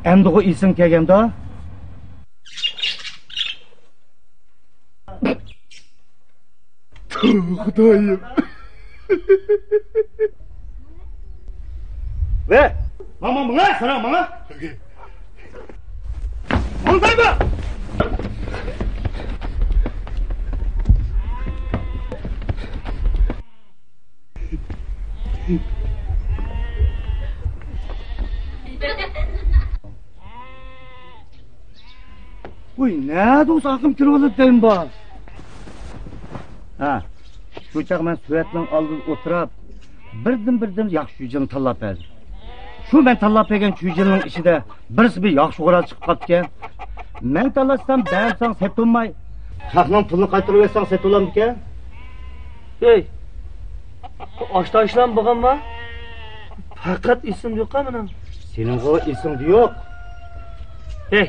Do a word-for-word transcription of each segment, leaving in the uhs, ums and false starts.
ئەمدىغۇ ئېسىڭ كەلگەندۇ؟ تۇ، خۇدايىم. ۋە، ماڭا، ماڭا، سانا، ماڭا. ماڭدايما؟ ۋوي، نەدە ئۇ ئاقىم كىرىۋالىدۇ دەيمەن بار. ھە، شۇ چاغ مەن سۆۋەتنىڭ ئالدىدا ئولتۇراپ، بىردىن-بىردىن ياخشى چۈجىنى تاللاپ بەردىم. شۇ مەن تاللاپ بەرگەن چۈجىنىڭ ئىچىدە بىرسى بىر ياخشى غورال چىقىپ قاپتىكەن. مەن تاللاشسام، بەرمىسەڭ سېتىلماي. خەقنىڭ پۇلىنى قايتۇرۇۋەتسەڭ سېتىلامدىكەن. ھەي، بۇ ئاشتا ئىشلام بولغانما؟ پەقەت ئېسىمدە يوق مېنىڭ. سېنىڭغۇ ئېسىڭدە يوق. ھەي،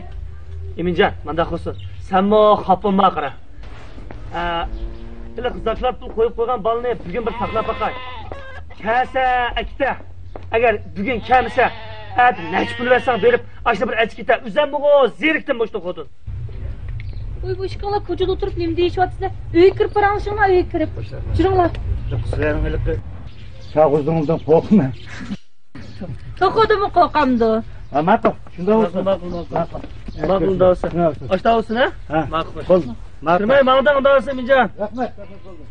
ئىمىنجان، مانداق قىلسۇن. سەنمۇ خاپا بولما قارا. ئە، ھېلىقى زاكلات پۇل قويۇپ قويغان بالىنى بۈگۈن بىر ساقلاپ باقاي. كەلسە ئەكېتە. ئەگەر بۈگۈن كەلمىسە، ئەتە نەچچە پۇل بەرسەڭ بېرىپ، ئاشۇنى بىر ئەچىپ كېتە. ئۆزۈممۇ زېرىكتىم مۇشۇ خوتۇن. ۋوي، بۇ ئىككىڭلار كوچىدا ئولتۇرۇپ نېمە دېيىشىۋاتىسىلەر؟ ئۆيگە كىرىپ پاراڭلىشىڭلار، ئۆيگە كىرىپ. جۈرۈڭلار. قىزلارنىڭ ھېلىقى چاغۇزىڭىزدىن قورقىمەن. توقۇدىمۇ قورقامدۇ؟ ھە، ماقۇل. شۇنداق بولسۇن. ماقۇل، ماقۇل، ماقۇل. ماقۇل. ماقۇل، ئۇنداق بولسا. شۇنداق بولسۇن. ئاشتا بولسۇن، ھە؟ ھە. ماقۇل. بولدى. ماقۇل. كىرمەي ماڭدىڭ، ئۇنداق بولسا، ئىمىنجان. رەھمەت، رەھمەت، بولدى.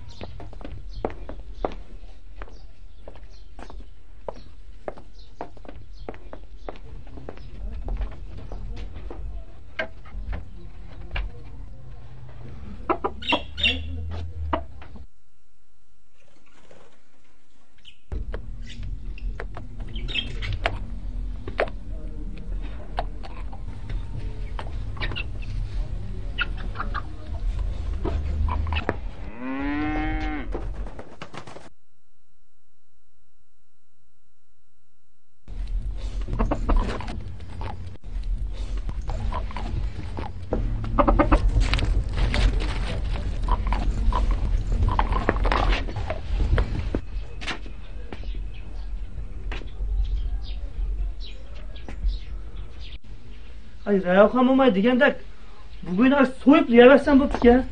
ئاي، رايخان موماي دېگەندەك، بۈگۈن ئاش سويۇپ يەۋەرسەم بوپتىكەن.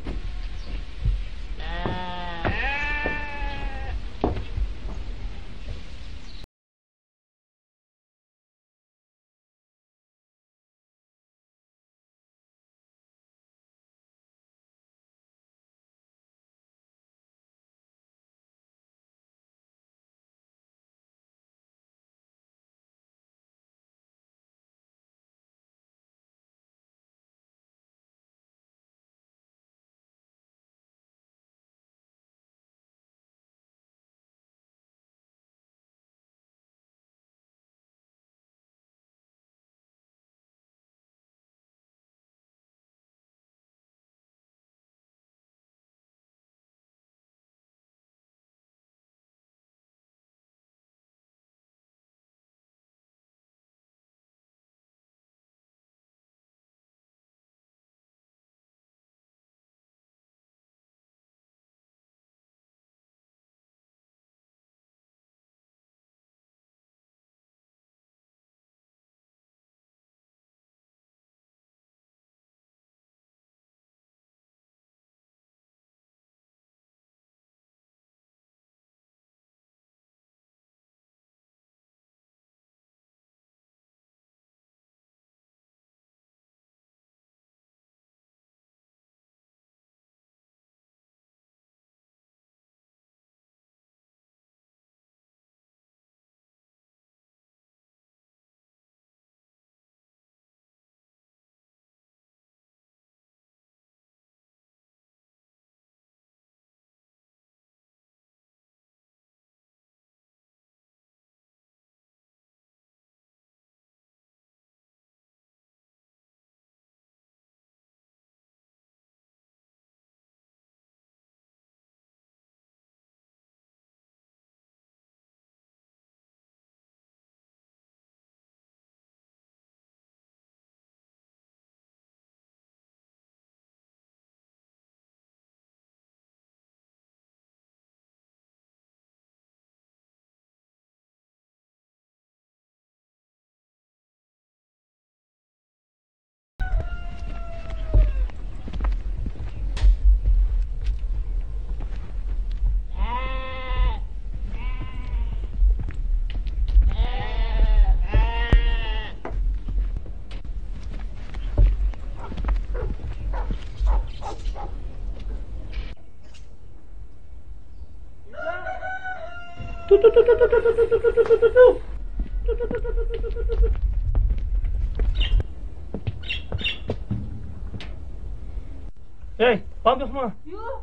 ھەي، بارمۇ يوقمۇ؟ يوق.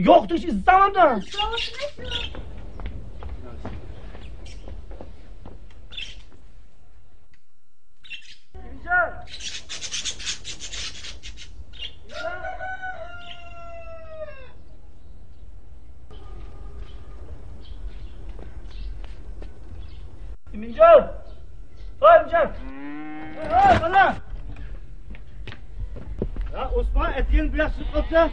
يوق دېگۈچە ئىزدەڭلار. ئىمىنجان! ۋاي، ئىمىنجان! ۋاي، ۋاي، قانداق؟ يا ئوسمان، ئەتىگەن بۇ ياق چىقىپ قاپسەن.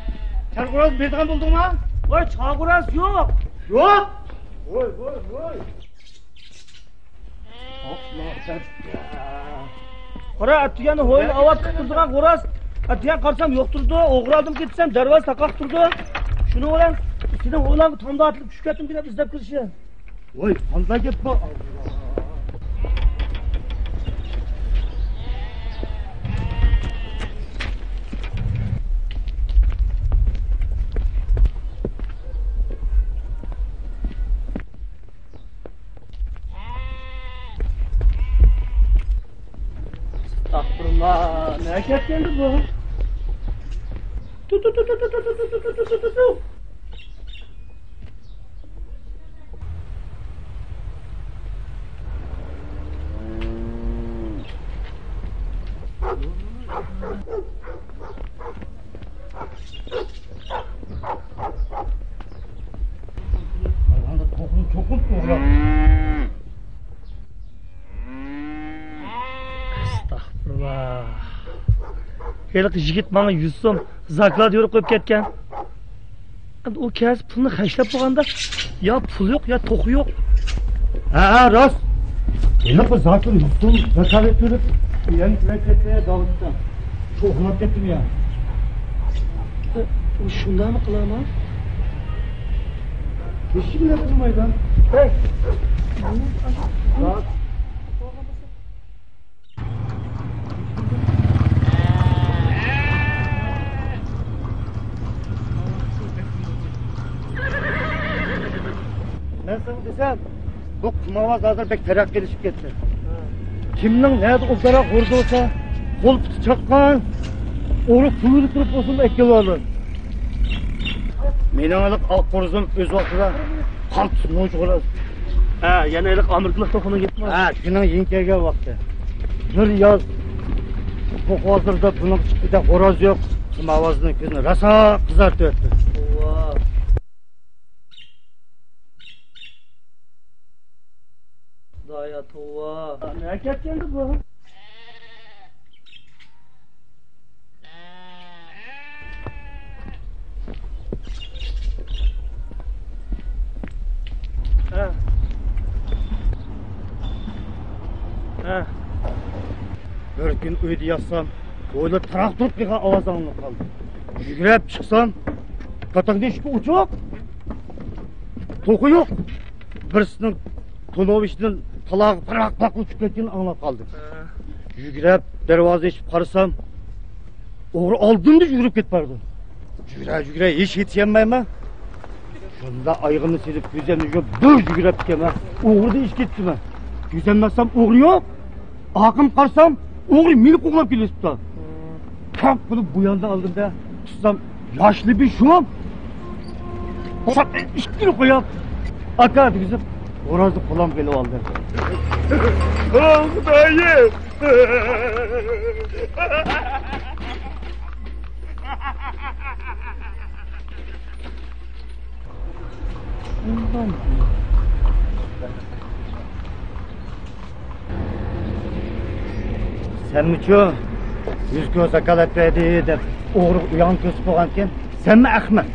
چارغۇراز بېرىدىغان بولدۇڭما؟ ۋاي، چارغۇراز يوق. يوق؟ ۋاي، ۋاي، ۋاي. قارا، ئەتىگەن ھويلا ئاۋات قىلدۇرغان غوراز. ئەتىگەن قارىسام يوق تۇرىدۇ، ئوغرى ئالدىم كەتسەم، دەرۋازا تاقاق تۇرىدۇ. شۇنىڭ بىلەن سېنىڭ ھويلاڭغا تامدا ئاتىلىپ چۈشۈپ كەتتىم دەپ ئىزدەپ كىرىشى. ۋاي، قانداق گەپ بۇ؟ ئەستەغپۇرۇللا، نەگە كەتكەندۇ بۇ؟ تۇ، تۇ، تۇ. ئەستەغپۇرۇللا. ھېلىقى يىگىت ماڭا يۈز سوم زاكلات يورۇپ قويۇپ كەتكەن. ئەمدى ئۇ كەلسە پۇلنى خەجلەپ بولغاندا، يا پۇل يوق، يا توخۇ يوق. ھە، ھە، راست. ھېلىقى زاكىر يۈز سوم زاكلات بېرىپ، يەنە كىرىپ كەتتى داۋۇتقا. شۇ ئۇخلاپ كەتتىم يا. ئۇ شۇنداقمۇ قىلامۇ؟ ھېچكىم نەپ قىلمايدۇ. ھەي. راست. مەن ساڭا دېسەم، بۇ قۇمارۋاز ھازىر بەك تەرەققىيلىشىپ كەتتى. كىمنىڭ نەدە ئوبدانراق غورىزى بولسا، قول پۇتى چاققان، ئورۇق پۇلىنى تۇرۇپ بولسىمۇ ئەكېلىۋالىدۇ. مېنىڭ ھېلىقى ئاق غورىزىم ئۆز ۋاقتىدا قالتىس نوچى غوراز. ھە، يەنە ھېلىقى ئامېرىكىلىق توخۇنىڭ گېپىمۇ؟ ھە، شۇنىڭ يېڭى كەلگەن ۋاقتى. بىر ياز توخۇ ھازىردا بۇنىڭ ئىچىدە غوراز يوق. قۇمارۋازنىڭ كۆزىنى راسا قىزارتىۋەتتى. ۋاھ. خۇدايا، توۋا. نەگە كەتكەندۇ بۇ؟ ھە. ھە. بىر كۈن ئۆيدە ياتسام، ھويلا تاراق تۇرۇپ قېلىدىغان ئاۋاز ئاڭلىنىپ قالدى. يۈگۈرۈپ چىقسام، كاتاكنىڭ ئىشىكى ئوچۇق. توخۇ يوق. بىرسىنىڭ تونۇۋىشىدىن تالاغا پىراق-پىراق ئۇچۇپ كەتكىنىنى ئاڭلاپ قالدىم. ھە. يۈگۈرۈپ دەرۋازا ئېچىپ قارىسام، ئوغرى ئالدىمدا يۈگۈرۈپ كېتىپ بارىدۇ. يۈگۈرە-يۈگۈرە ھېچ يېتىشەلمەيمەن. شۇنداق ئايىغىمنى سېلىپ كۆزۈمنى يۇمۇپ بىر يۈگۈرۈپ كېتىمەن. ئوغرىدىن ئېشىپ كېتىپتىمەن. كۆزەم بەرسەم ئوغرى يوق. ئارقامغا قارىسام، ئوغرى مېنى قوغلاپ كېلىۋېتىپتۇ. كاپ قىلىپ بۇ ياندىن ئالدىمدا تۇتسام، ياشلى بىر شۇم. قوشاق ئىككىنى قويۇپ، ئاكا دېگۈزۈپ، خورازنى قولامغا ئېلىپ ئالدى. ئوھ، خۇدايىم! سەنمۇچۇ يۈز كوي زاكالەت بەردى دەپ ئوغرىغا ئۇياڭنى كۆرسىتىپ قويغانىكەن. سەنمۇ ئەخمەق.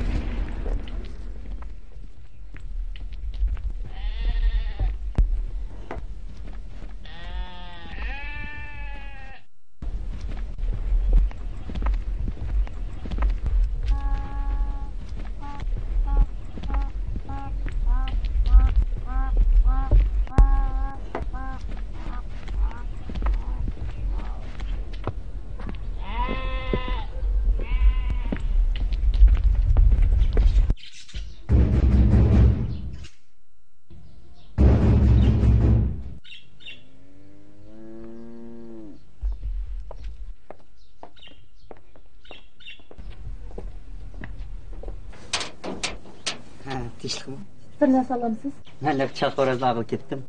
تىنچلىقمۇ؟ بىر نەرسە ئالامسىز؟ مەن لەپ چاق ھورازنى ئاغىل كەتتىم.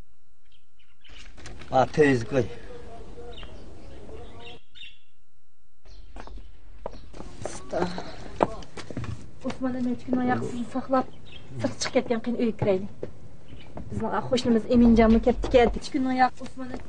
ئا، تېز قوي. ئوسمان نەچچە كۈن ئاياغ سىزنى ساقلاپ، سىرتقا چىقىپ كەتكەن، قېنى ئۆيگە كىرەيلى. بىزنىڭ قوشنىمىز ئىمىنجانمۇ كەپتىكەن. نەچچە كۈن ئاياغ ئوسمان.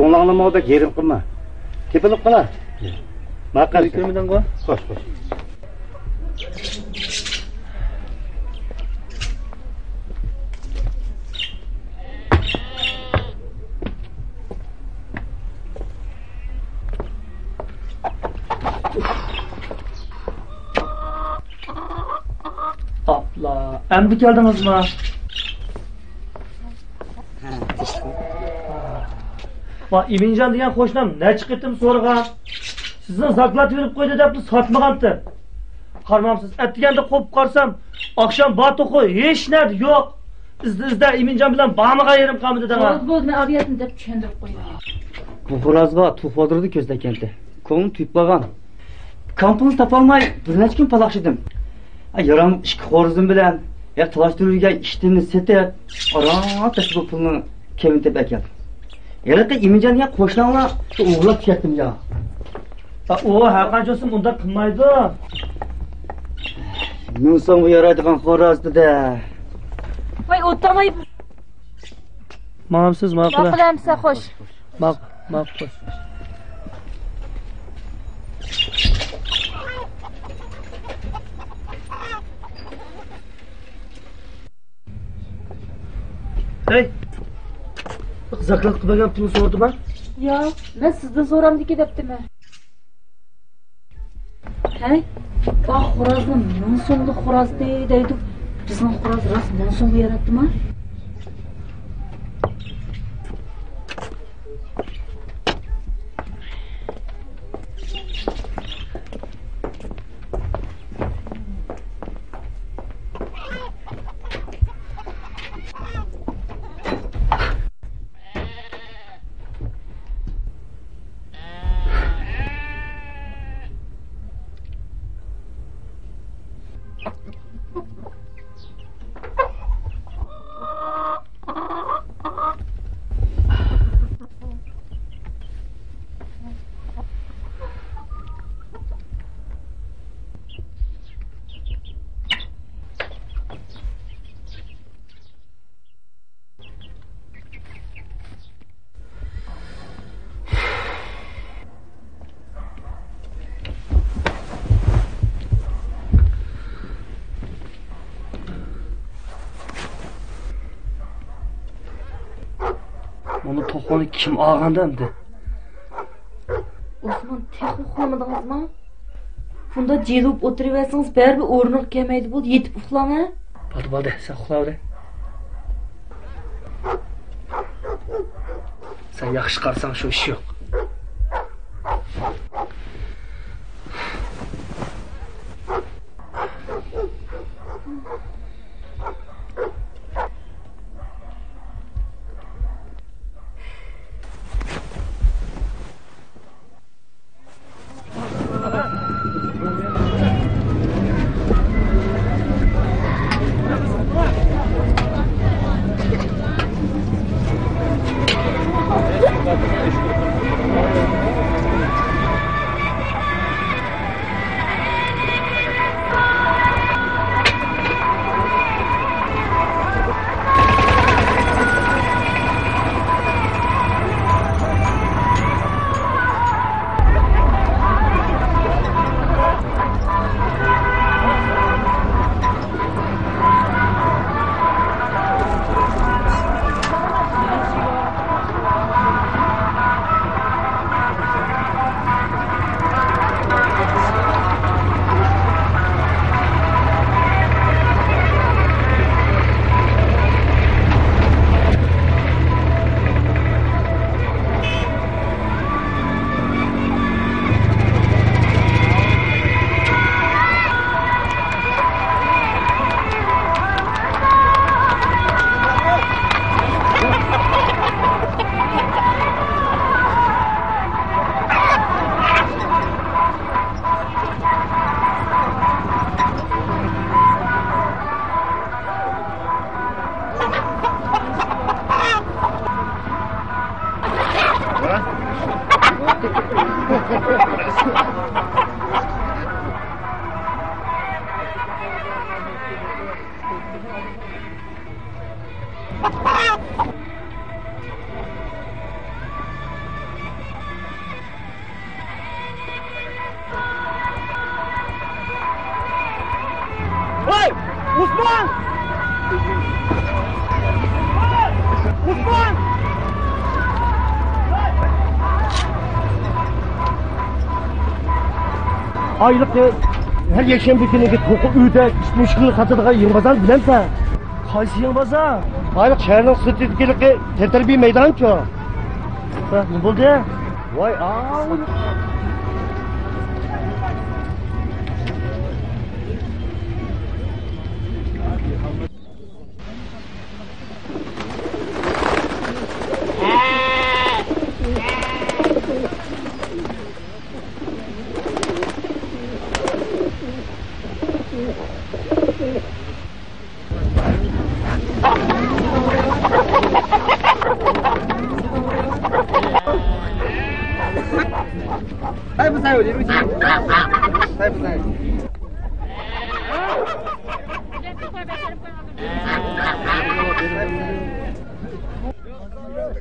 كۆڭلۈڭنى مۇ بەك يېرىم قىلما. تېپىلىپ قالا. ماقۇل. كۆرمىدىڭغۇ؟ خوش، خوش. ئاپلا، ئەمدى كەلدىڭىزما؟ ۋا، ئىمىنجان دېگەن قوشنام نەچچە قېتىم سورىغان. سىزنىڭ زاكلات بېرىپ قويدى دەپلا ساتمىغانتىم. قارىمامسىز، ئەتىگەندە قوپۇپ قارىسام، ئاخشام بارتۇقى ھېچ نەدە يوق. ئىزدە، ئىزدە، ئىمىنجان بىلەن بارمىغان يېرىم قالمىدى دەڭا. بولدى، بولدى، مەن ئاۋىيەتنى دەپ چۈشەندۈرۈپ قويدۇم. بۇ خورازغا توخۇ باتۇرىدى كۆز تەگكەنتى. كۆڭلۈم تۇيۇپ بارغان. كامپۇلنى تاپالماي بىر نەچچە كۈن پالاقشىدىم. يارام ئىككى خورىزىم بىلەن، يا تالاشتۇرۇپ يۈرگەن ئىشتىننى سېتىپ، ئاران تاشلىغان پۇلنىڭ كەمىنى تېپىپ ئەكەلدىم. ھېلىقى ئىمىنجان دېگەن قوشناڭلار شۇ ئوغرىلاپ كەتتىم يا. ئۇ ھەرقانچە بولسۇن ئۇنداق قىلمايدۇ. مىڭ سومغا يارايدىغان خوراز دېدى. ۋاي، ئوتتاماي. ماڭامسىز، ماقۇل. ماقۇل ئەمسە، خوش. ماق-، ماقۇل، خوش. ھەي! زاكلاتقا بەرگەن پۇلنى سورىدىما؟ ياق، مەن سىزدىن سورامدىكى دەپتىمەن. ھەي، پاخ خورازنى مىڭ سوملۇق خورازنى دەيدۇ. بىزنىڭ خوراز راست مىڭ سومغا ياراتتىما؟ مانا توخۇنى كىم ئالغاندا ئەمدى؟ ئوسمان، تېخى ئۇخلىمىدىڭىزمۇ؟ بۇنداق جىلىۋىپ ئولتۇرۇۋەرسىڭىز، بەرىبىر ئورنىغا كەلمەيدۇ. بولدى، يېتىپ ئۇخلاڭ، ھە؟ بولدى، بولدى، سەن ئۇخلاۋەر. سەن ياخشى قارىساڭ، شۇ ئىش يوق. ۋاي! ئوسمان! ئوسمان! ئايلىقى ھەر يەكشەنبە كۈنىگە توققۇز ئۆيدە ئىش مۈشكۈلىنى قاتىدىغان يېڭى بازارنى بىلەمسەن؟ قايسى يېڭى بازار؟ ئايلىق شەھەرنىڭ سىرتىدىكىلىكى تەنتەربىيە مەيدانىچۇ؟ ھە، نېمە بولدى؟ ۋاي، ئاۋۇ.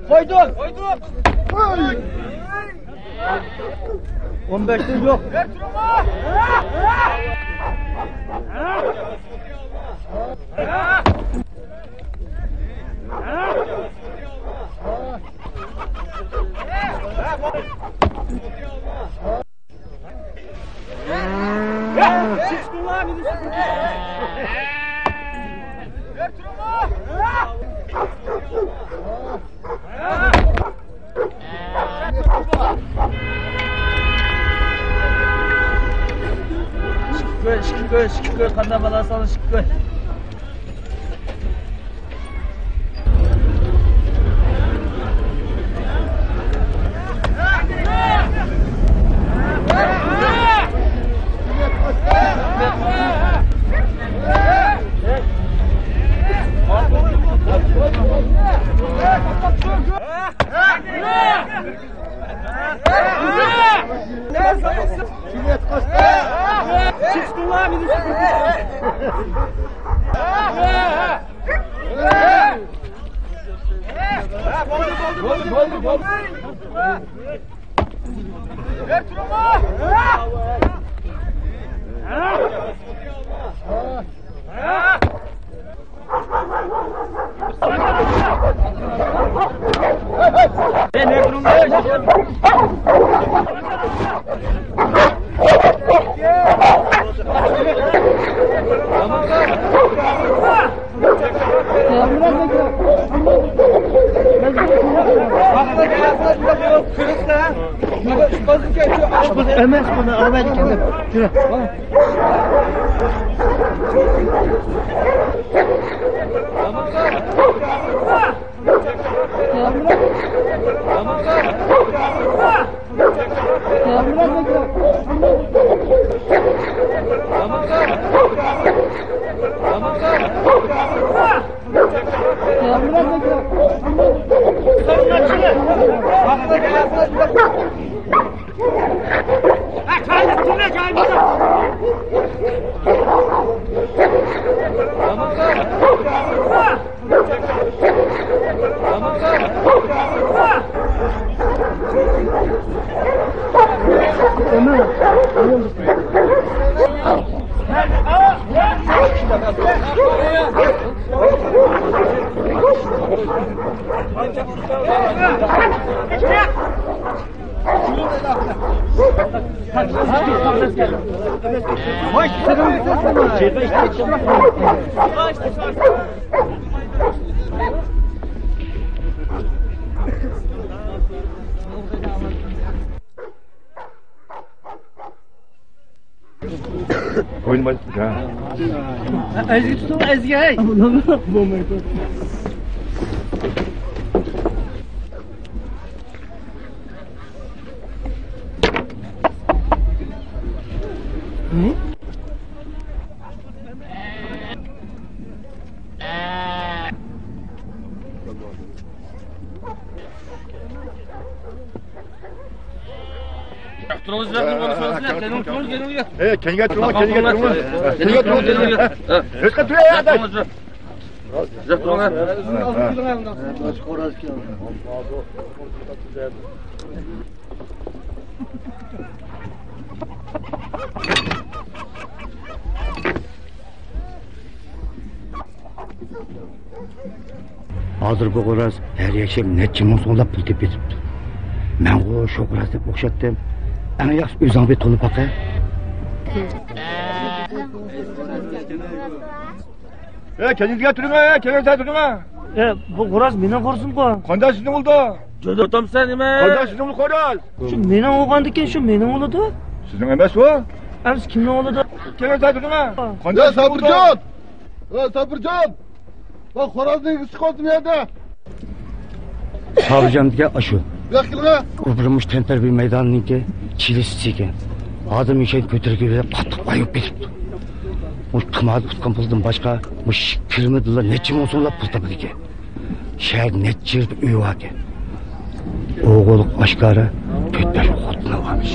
قويدۇق! قويدۇق! ئون بەشتىن يوق. ئىككى كوي، ئىككى كوي، ئىككى كوي، قانداق بالا سالىش ئىككى كوي. ئىشقىلىپ ئەمەس، بۇنى ئاۋايلىكىم دەپ جۈرە. ئوينىمايسىز ھە. ئەزگە تۇتۇڭ، ئەزگە، ھەي. بولمايدۇ. تۇرۇڭ، تۇرۇڭ، تۇرۇڭ. ئە، كەينىگە تۇرۇڭ، كەينىگە تۇرۇڭ. كەينىگە تۇرۇڭ، كەينىگە تۇرۇڭ. ھېچقا تۇرۇڭ، يا، يا. تۇرۇڭ. ھازىر بۇ خوراز ھەر يەكشەنبە نەچچە مىڭ سوملاپ پۇل تېپىۋېتىپتۇ. مەنغۇ شۇ خوراز دەپ ئوخشاتتىم. ئەڭ ياخشىسى ئۆزۈڭ بىر تونۇپ باقە. ئە، كەينىڭىزگە تۇرۇڭ، ئە، كەينىڭىزگە تۇرۇڭ. ئە، بۇ خوراز مېنىڭ خورزۇمغۇ. قانداق سىزنىڭ بولدى؟ جۆدەتامسەن نېمە؟ قانداق سىزنىڭ خوراز؟ شۇ مېنىڭ بولغاندىكىن شۇ مېنىڭ بولىدۇ. سىزنىڭ ئەمەس ئۇ. ئەمىسە كىمنىڭ بولىدۇ؟ كەينىڭىزگە تۇرۇڭ، ئە. قانداق يا سىزنىڭ بولدى؟ سابىرجان! ئە، سابىرجان! مەن خورازنى ئىگىسى قىلىۋاتىمەن يەردە. سابىرجان دېگەن ئاشۇ. بۇ ياققا كېلىڭە. ئۇ بىر مۇشۇ تەنتەربىيە مەيدانىنىڭكى چىلىسى ئىكەن. ھازىر مۇشۇ يەرنى كۆتۈرگىلى قاتتىق ئايىغىپ كېتىپتۇ. مۇشۇ تامادا ئۇتقان پۇلدىن باشقا مۇشۇ كىرىمىدىلا نەچچە مىڭ سوملاپ پۇل تاپىدىكەن. شەھەردە نەچچە يىلدا ئۆيى باركەن. ئوغۇل ئاشكارا تۆت بەش خوتۇنى بارمىش.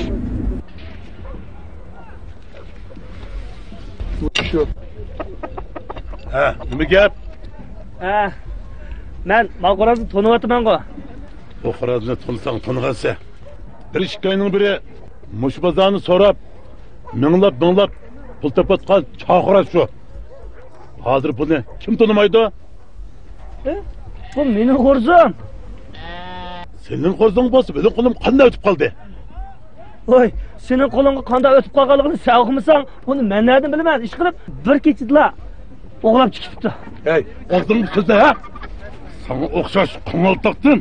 ھە، نېمە گەپ؟ ھە، مەن ما خورازنى تونۇۋاتىمەنغۇ. بۇ خورازنى تونۇساڭ تونۇغانسەن. بىر ئىككى ئاينىڭ بىرى مۇشۇ بازارنى سوراپ، مىڭلاپ، مىڭلاپ پۇل تېپىۋاتقان چاغ خوراز شۇ. ھازىر بۇنى كىم تونۇمايدۇ؟ ئە، بۇ مېنىڭ خورزۇم. سېنىڭ خورزۇڭ بولسا، مېنىڭ قولۇم قانداق ئۆتۈپ قالدى؟ ۋاي، سېنىڭ قولۇڭغا قانداق ئۆتۈپ قالغانلىقىنى سەن ئۇقمىساڭ، بۇنى مەن نەدىن بىلىمەن؟ ئىشقىلىپ، بىر كېچىدىلا ئوغلاپ چىقىپتۇ. ھەي، ئاغزىڭنى سۆزلە، ھە؟ ساڭا ئوخشاش قوڭالتاقتىن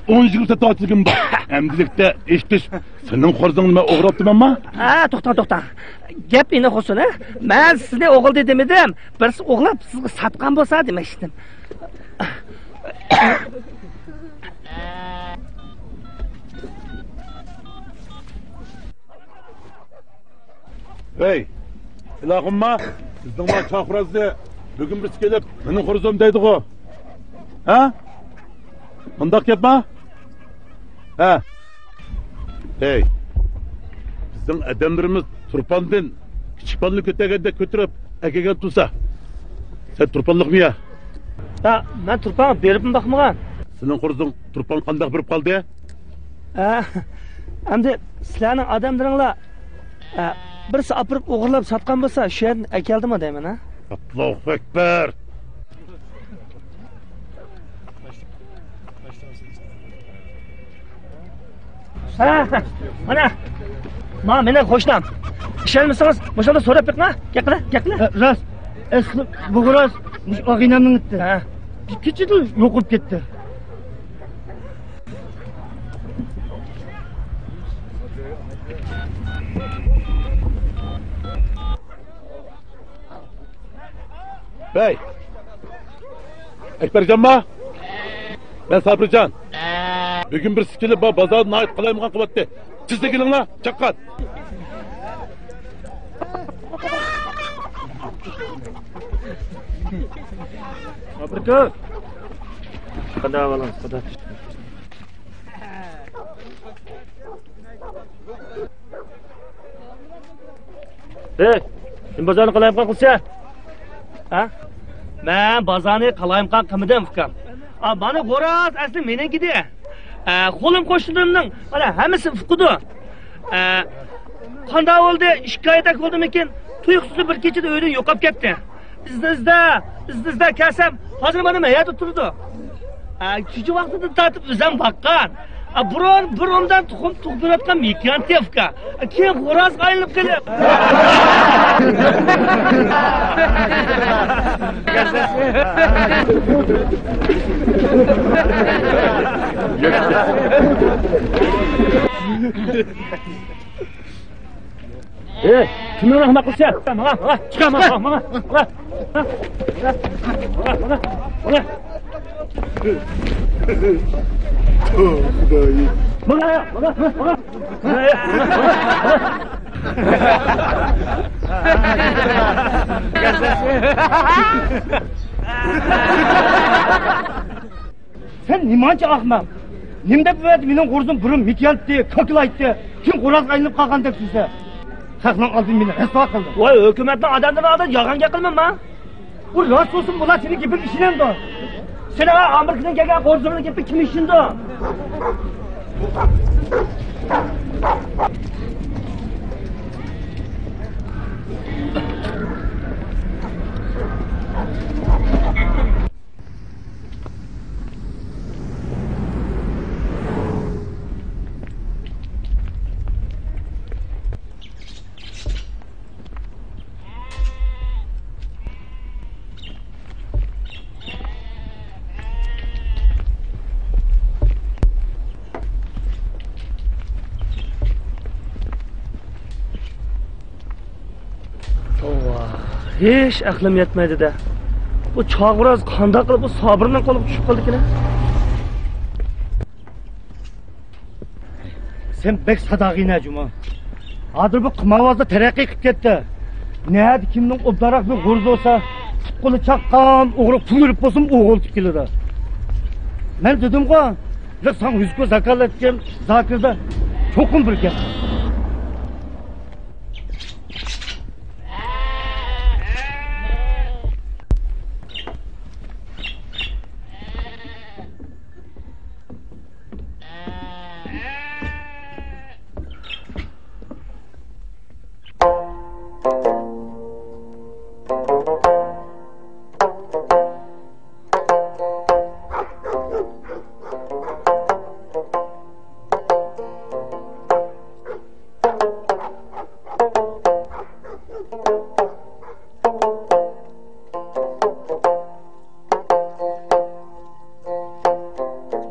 ئون يىگىرمە سېتىۋاتىدىغىنىم بار. ئەمدىلىكتە ئېيتىش، سېنىڭ خورزۇڭنى مەن ئوغرىلاپتىمەنما؟ ھە، توختاڭ، توختاڭ. گەپ ئېنىق بولسۇن، ھە؟ مەن سىزنى ئوغرىلىدى دېمىدىم. بىرسى ئوغرىلاپ سىزگە ساتقان بولسا دېمەكچىدىم. ھەي، ئىلاھىمما، بىزنىڭ ما چاغ خورازنى بۈگۈن بىرسى كېلىپ، مېنىڭ خورزۇم دەيدىغۇ. ھە؟ مۇنداق گەپما؟ ھە. ھەي، بىزنىڭ ئادەملىرىمىز تۇرپاندىن كىچىك بالىنى كۆتۈرگەندەك كۆتۈرۈپ ئەكەلگەن تۇرسا، سەن تۇرپانلىقمۇ يا؟ ھە، مەن تۇرپانغا بېرىپمۇ باقمىغان. سېنىڭ خورزۇڭ تۇرپانغا قانداق بېرىپ قالدى؟ ھە، ئەمدى سىلەرنىڭ ئادەملىرىڭلار، ھە، بىرسى ئاپىرىپ ئوغرىلاپ ساتقان بولسا، شۇ يەردىن ئەكەلدىمۇ دەيمەن، ھە؟ ئاللاھۇ ئەكبەر! ھە، مانا، ما مېنىڭ قوشنام. ئىشەنمىسىڭىز، مۇشۇندا سوراپ بېقىڭ، ھە؟ گەپ قىلە، گەپ قىلە. ھە، راست. ئەسلى بۇ خوراز مۇشۇ ئاغىنەمنىڭ ئىدى. ھە. بىر كېچىدە يوقاپ كەتتى. ھەي! ئەكبەرجانما؟ مەن سابىرجان. بۈگۈن بىرسى كېلىپ، بۇ بازارنى ناھايىتى قالايمىقان قىلىۋەتتى. تېزلا كېلىڭلار، چاققان. سابىرجان! قانداق ئەھۋالىڭىز؟ قانداق؟ ھەي، نېمە بازارنى قالايمىقان قىلىسەن؟ ھە؟ مەن بازارنى قالايمىقان قىلمىدىم، ئۇكام. ئا، مانا خوراز ئەسلى مېنىڭكىدى. ئە، قولۇم قوشنىلىرىمنىڭ مانا ھەممىسى ئۇقىدۇ. ئە، قانداق بولدى؟ ئىككى ئايدەك بولدىمىكىن؟ تۇيۇقسىز بىر كېچىدە ئۆيدىن يوقاپ كەتتى. ئىزدە، ئىزدە، ئىزدە، ئىزدە كەلسەم، ھازىر مانا مەيەردە تۇرىدۇ. ئە، شۇنچە ۋاقتىدىن تارتىپ ئۆزۈم باققان. ئە، بۇرۇن بىر ئومدان تۇخۇم تۇغدۇرۇۋاتقان مېكىيانتى ئۇكا. ئە، كېيىن خوراز ئايلىنىپ قېلىپ. ئەي، كىمنى ئەخمەق قىلسا؟ ماڭا، ماڭا، چىقار، ماڭا، ماڭا، ماڭا، ماڭا، ماڭا، ماڭا. ماڭا، ماڭا، ماڭا، ماڭا. سەن نېمانچە ئەخمەق؟ نېمە دەپ بۇ يەردە مېنىڭ غورزۇم بۇرۇن مىكيانتتى، كاكىلايتتى، كېيىن غورازغا ئايلىنىپ قالغان دەپ سۆزلە. خەقنىڭ ئالدىدا مېنى رەسۋا قىلدى. ۋاي، ھۆكۈمەتنىڭ ئادەملىرىنىڭ ئالدىدا يالغان گەپ قىلماڭ. بۇ راست بولسىمۇ، بۇلار سېنىڭ گېپىڭگە ئىشىنەمدۇ؟ سېنىڭ ئامېرىكىدىن كەلگەن غورزۇمنىڭ گېپىگە كىم ئىشىنىدۇ؟ توۋا، ھېچ ئەقلىم يەتمەيدۇ-دە. بۇ چاغ خوراز قانداق قىلىپ بۇ سابىرنىڭ قولىغا چۈشۈپ قالدىكىن؟ سەن بەك ساداغىنە جۇمۇ. ھازىر بۇ قىمارۋازلار تەرەققىي قىلىپ كەتتى. نەدە كىمنىڭ ئوبدانراق بىر غورزا بولسا، پۇت-قولى چاققان ئوغرى قۇل ئۆلۈپ بولسىمۇ ئوغرىلىتىپ كېلىدۇ. مەن دېدىمغۇ، لىق ساڭا ھۈزكو زاكالەتكەن زاكىردە چوقۇم بىر گەپ.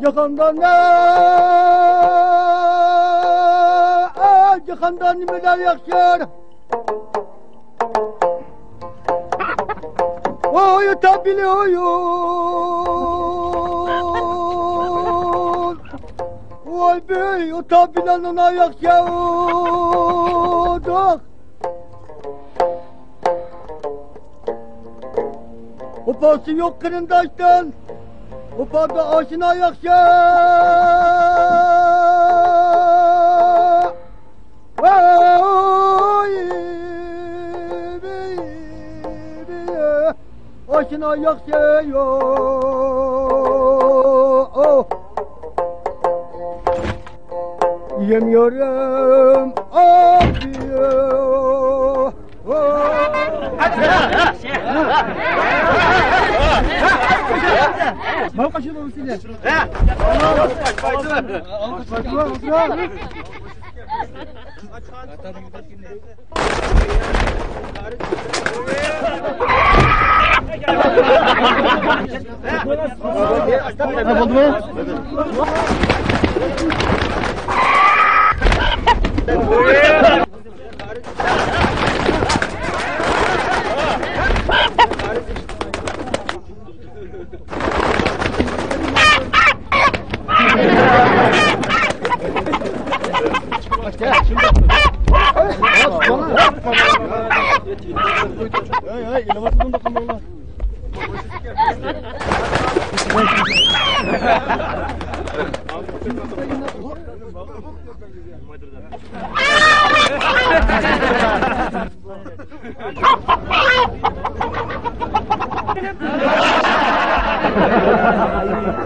جاھاندا نە، ئە، جاھاندا نېمىلەر ياخشى؟ ۋاي تاپىلى، ۋاي، ۋاي بىي تاپىلى نانا ياخشى. دوخ. ۋاپاسى يوق قېرىنداشتىن، ۋاپادا ئاشنا ياخشى. ۋاي، ئاشنا ياخشى يوق. يەم يارىم ئابىيو.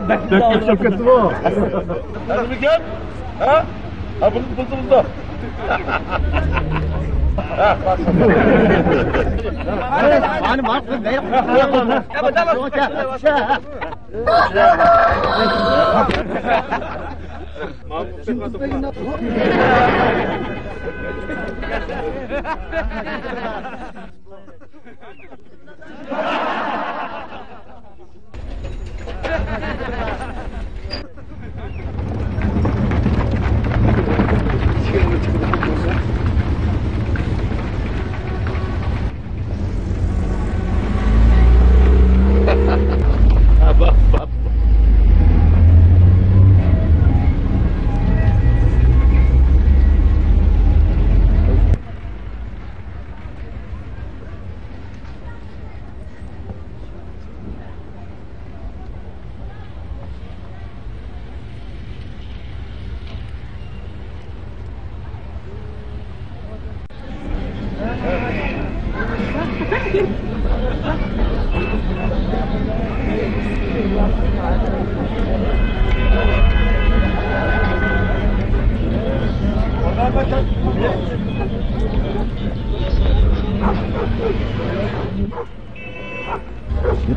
بەك ياخشى بولۇپ كەتتىغۇ. ھە؟ ھە، بۇنى بۇزدۇڭىزدا.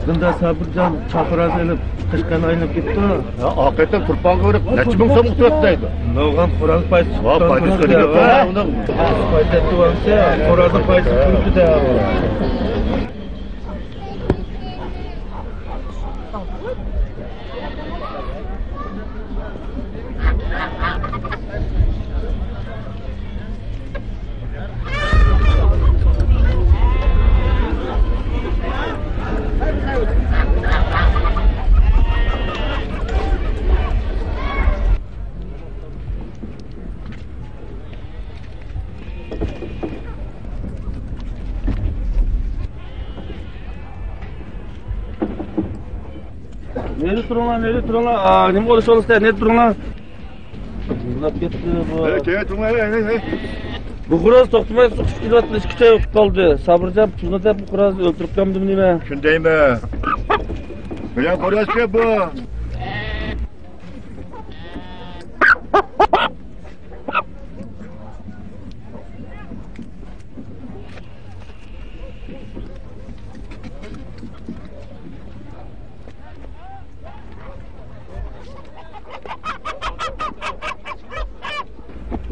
بۇندا سابىرجان چاقىراز ئېلىپ، قەشقەرنى ئايلىنىپ كېتىپتۇ. ھە، ھەقىقەتەن تۇرپانغا بېرىپ نەچچە مىڭ سوم ئۇتتۇرۇپتۇ دەيدۇ. نۇرغۇن خوراز پايسى ۋا، پايسى چىقىدۇ. ھە، ئۇنىڭ پايسى دەپتۇ ئەمسە، خورازنىڭ پايسى كۆپتۇ-دە. نېرى تۇرۇڭلار، نېرى تۇرۇڭلار. ئا، نېمە بولۇش بولسا، نېرى تۇرۇڭلار. يىغلاپ كەتتى بۇ. ھەي، كەيە تۇرۇڭلار، ھەي، ھەي، ھەي. بۇ خوراز توختىماي سوقۇشۇپ كېلىۋاتىدۇ، ئىككى ئۈچ ئاي بولۇپ قالدى. سابىرجان پۇلنى دەپ بۇ خورازنى ئۆلتۈرۈپ قالمىدىمۇ نېمە؟ شۇندايمۇ؟ بۇيان خورازچۇ بۇ.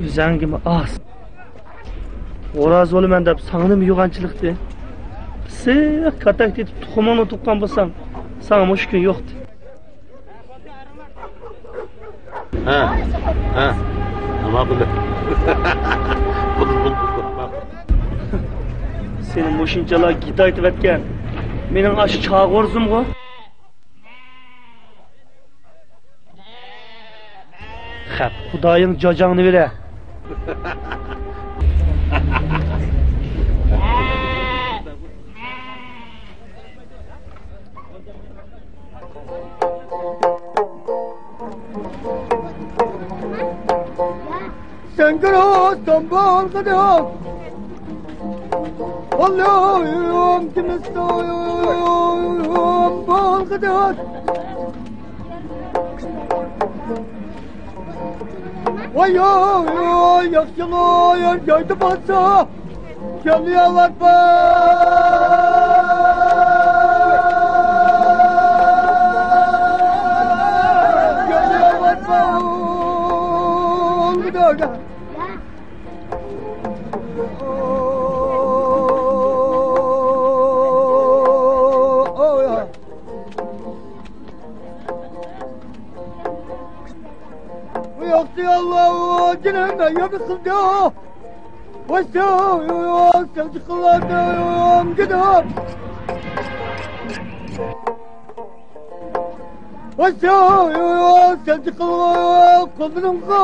ئۆزۈڭگىمۇ ئاز. خوراز بولىمەن دەپ ساڭىمۇ يوغانچىلىقتى. پىسسىق كاتەك تېتىپ تۇخۇمۇڭنى تۇغقان بولساڭ، ساڭا مۇشۇ كۈن يوقتى. ھە، ھە. نېمە بولدى؟ بولدى، بولدى، بولدى. سېنى مۇشۇنچىلا گىتايتىۋەتكەن مېنىڭ ئاشۇ چاغ غورزۇمغۇ؟ خەپ، خۇدايىڭ جاجاڭنى بېرە. سەڭگىر ئۇستام بولغىدى. ئاللام كىمىستام بولغىدى. ۋاي، ۋاي، ۋاي، ياخشىلار يەر جايدا بولسا، كەلياۋاتما. كەلياۋاتما. ياخشى ئاللا جېنىم يا بىسمىللا. ۋاي، سەۋزە قىلغان گىداب. ۋاي، سەۋزە قىلغان قۇللىرىڭغا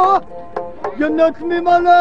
جەننەت مېھمانى.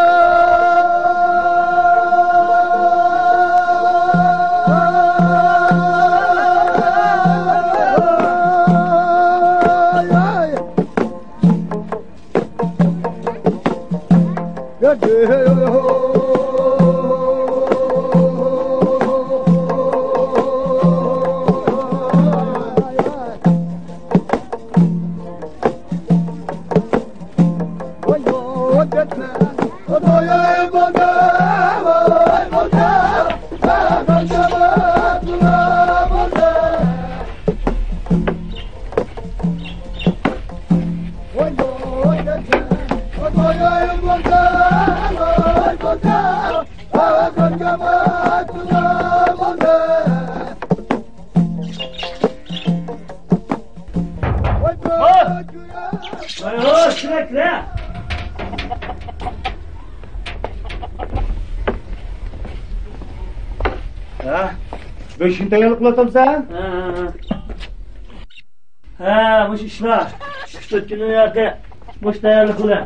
ھە، بۆشۈن تەييارلىق قىلىۋاتامسەن؟ ھە، ھە، ھە. ھە، مۇشۇ ئىشلار. ئۈچ تۆت كۈندىن بېرى مۇشۇ تەييارلىق بىلەن.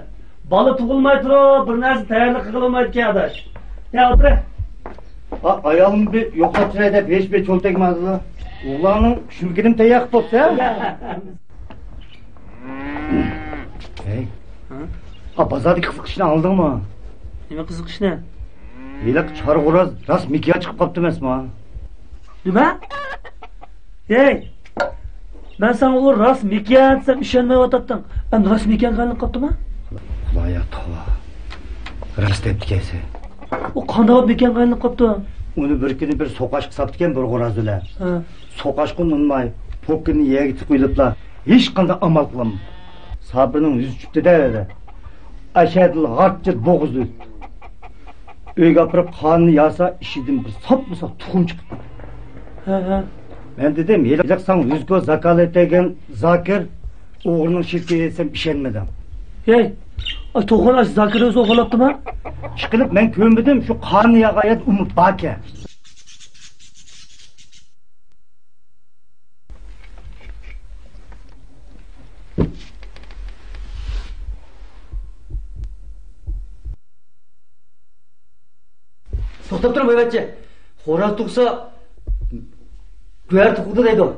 بالا تۇغۇلماي تۇرۇپ، بىر نەرسە تەييارلىق قىلالمايدىكەن، ئاداش. يا، ئولتۇر. ئا، ئايالىمنى بىر يوقلاپ چىراي دەپ ھېچ بىر چۆل تەگمەيدۇ. ئوغلاننىڭ شۇلگىنىم تەييار قىلىپ بوپسەن. ھەي. ھە؟ ئا، بازاردىكى قىزىق ئىشنى ئاڭلىدىڭمۇ؟ نېمە قىزىق ئىشنى؟ ھېلىقى چارغۇراز راست مېكىياج چىقىپ قاپتۇ ئەمەسمۇ؟ نېمە؟ ھەي! مەن ساڭا ئۇ راست مېكىياج دېسەم ئىشەنمەيۋاتاتتىڭ. ئەمدى راست مېكىياجغا ئايلىنىپ قاپتۇما؟ خۇدايا، تاۋا. راست دەپتىكەنسەن. ئۇ قانداق مېكىياجغا ئايلىنىپ قاپتۇ؟ ئۇنى بىر كۈنى بىر سوقاشقا ساپتىكەن بىر غورازلار. ھە. سوقاشقا ئۇنىماي، پوكىنى يەرگە تىقىۋېلىپلا، ھېچقانداق ئامال قىلالمىدى. سابىرنىڭ يۈزى چۈشۈپتۇ-دە. ئەشەدىل غارتچە بوغۇزى ئۆتتى. ئۆيگە ئاپىرىپ قانىنى ياسا، ئىچىدىن بىر ساپمۇساق تۇخۇم چىقىپتۇ. ھە، ھە. مەن دېدىم، ھېلىقى ساڭا ۋىزكو زاكالەت دېگەن زاكىر ئوغرىنىڭ شىركىتى دېسەم ئىشەنمىدىڭ. ھەي، ئاي توخۇن، ئاش زاكىر ئۆزى ئوغرىلاپتىما؟ ئىشقىلىپ مەن كۆرمىدىم، شۇ قانىنى ياغايەت ئۇمۇ باركەن. توختاپ تۇرۇڭ، بويۋەتچى. خوراز تۇغسا، گۆھەر تۇغىدۇ دەيدۇ.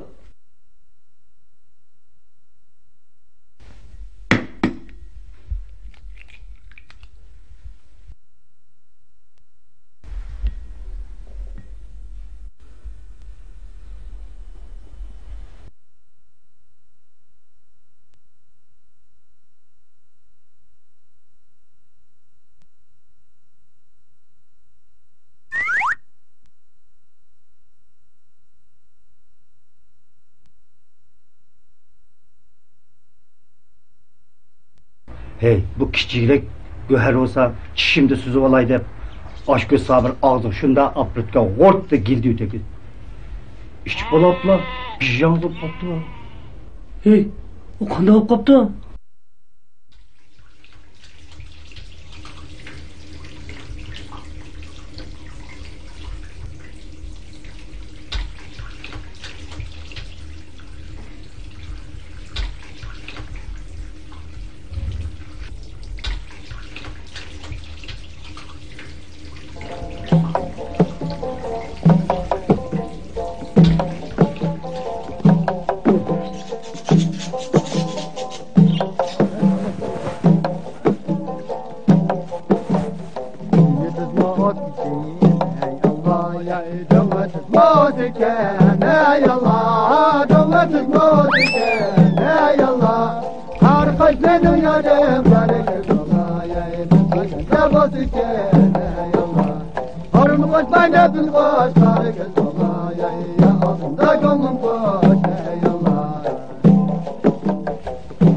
ھەي، بۇ كىچىكرەك گۆھەر بولسا، چىشىمدا سۈزۈۋالاي دەپ، ئاشكۆز سابىر ئاغزىغا شۇنداق ئاپىرىپتىكەن، غورتتا گىلدىۋېتىۋېتىپتۇ. ئىچىپ بولاپلا، بىژاڭ بولۇپ قاپتۇ. ھەي، ئۇ قانداق بولۇپ قاپتۇ؟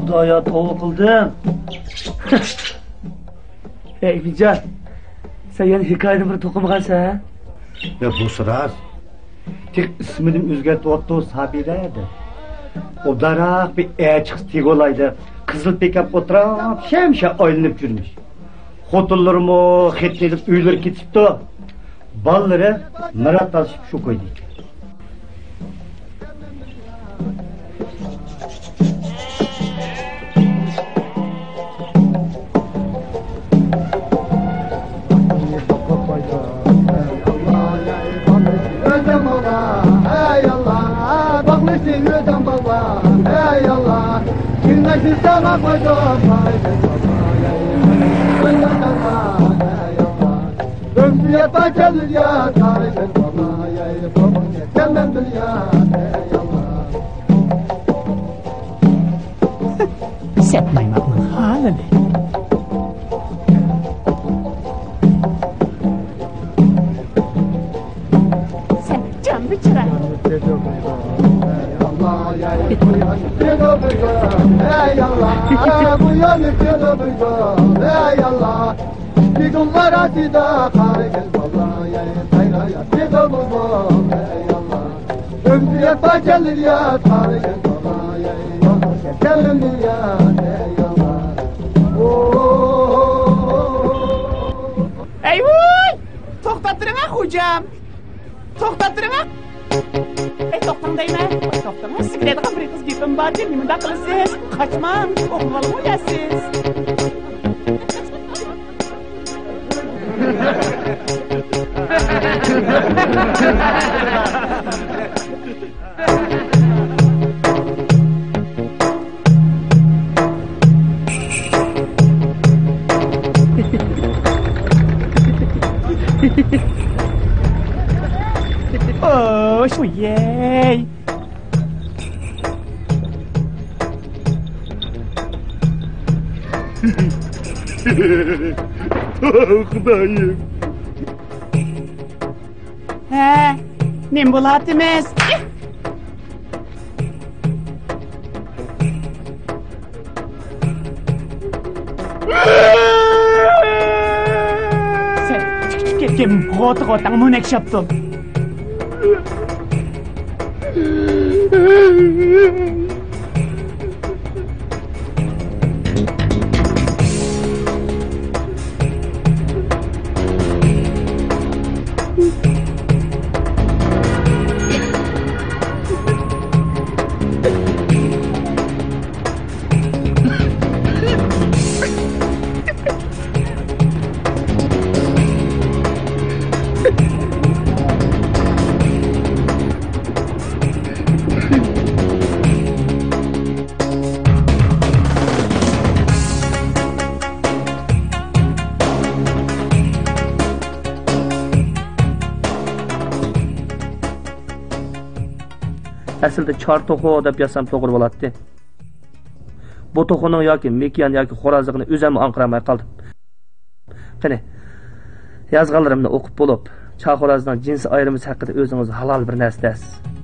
خۇدايا، توۋا قىلدىم. ئەي ئىمىنجان، سەن يەنە ھېكايىدىن بىر توقۇمىغانسەن، ھە؟ يا، بۇسى راست. تېخى ئىسمىنىمۇ ئۆزگەرتىۋاپتۇ، سابىرە دەپ. ئوبدانراق بىر ئەر چىقسا تېگىۋالاي دەپ، قىزىل پىكاپ ئولتۇراپ، شەمشە ئايلىنىپ يۈرمىش. خوتۇنلىرىمۇ خېتىنى ئېلىپ ئۆيلىرىگە كېتىپتۇ. بالىلىرى مىرات تالىشىپ شۇ كويدا ئىكەن. سەت مايماقنىڭ ھالىنى. سەن جان بىچارە. ئەي ۋوي! توختاپ تۇرۇڭا، خوجام! توختاپ تۇرۇڭا! ئەي، توختاڭ دەيمەن! توختاڭا، سىزگە دەيدىغان بىر قىز گېپىم بار، نېمانداق قىلىسىز؟ قاچماڭ، توختىۋالغۇ يا سىز! ئوش، ۋىيەي! خۇدايىم! ھە، نېمە بولاتىمىز؟ سەن تىك تىك كەتكەن غوتى غوتاڭ مۇنەك شاپتۇم. ئەسلىدە چار توخۇ دەپ يازسام توغرا بولاتتى. بۇ توخۇنىڭ ياكى مېكىيان ياكى خورازلىقىنى ئۆزۈممۇ ئاڭقىرالماي قالدىم. قېنى، يازغانلىرىمنى ئوقۇپ بولۇپ، چار خورازنىڭ جىنسىي ئايرىمىسى ھەققىدە ئۆزىڭىز ھالال بىر نەرسە دەيسىز.